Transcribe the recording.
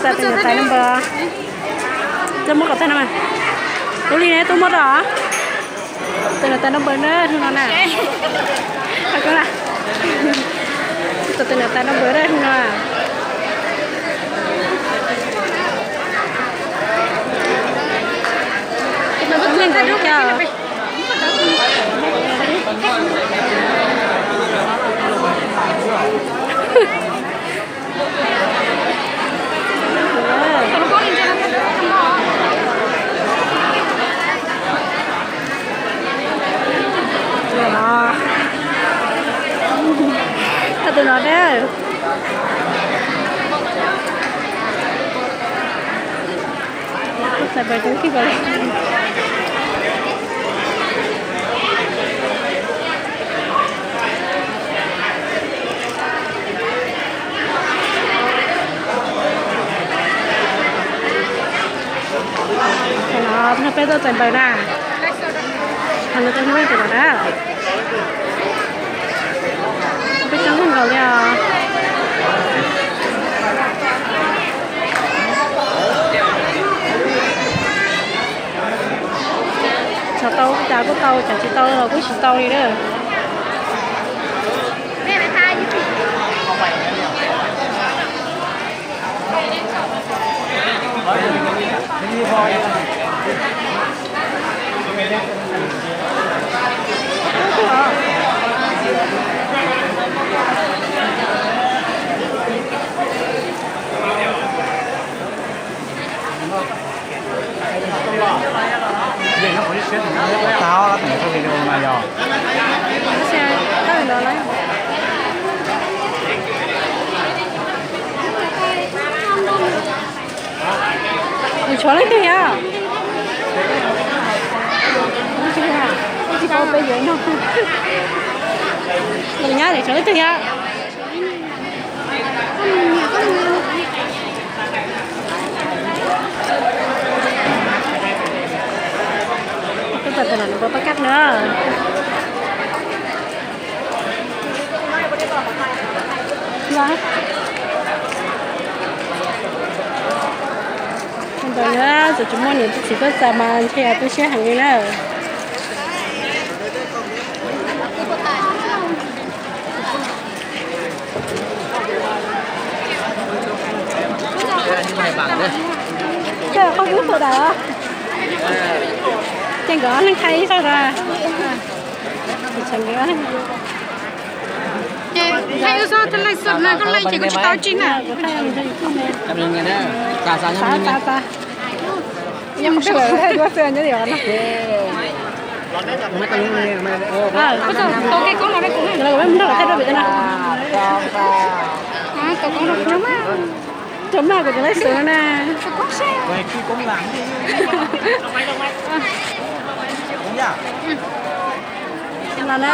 Txais tus niam tais number. Txais muab kom tag no mas. Tub li ne, tub muab rau. Tus niam tais number na, hnub no na. Txais tus niam tais number na, hnub no. Tau tus no na. Xav pais rau kib ko. Qhov no peb tuaj txais npaws na. Qhov no peb tuaj txais npaws na. Peb coob kawg nkaus li os. Cov tau cas kuj tau, cov tsis tau los kuj tsis tau li na. Tau, tau video no yog. Nws tshuav leej twg yog? Tsis paub peb yuav no. Los nyab nws tshuav leej twg yog? Koj tau tus no nws puas pab kab na. Ntawd na, txawm tsis muaj niam txiv tuaj txais mas ntshe tu siab heev li na. Qhov kub tus tas, ces nkawd ob leeg thaij ib zaug na. Thaij ib zaug thaij lej xwb na, koj lej ces kuv tsis tau tsis na. Xav, xav, xav. Tau kev koob no rau kuv na. Tau koob rau kuv na. Cov maj kuv tus lej xwb na. Los na.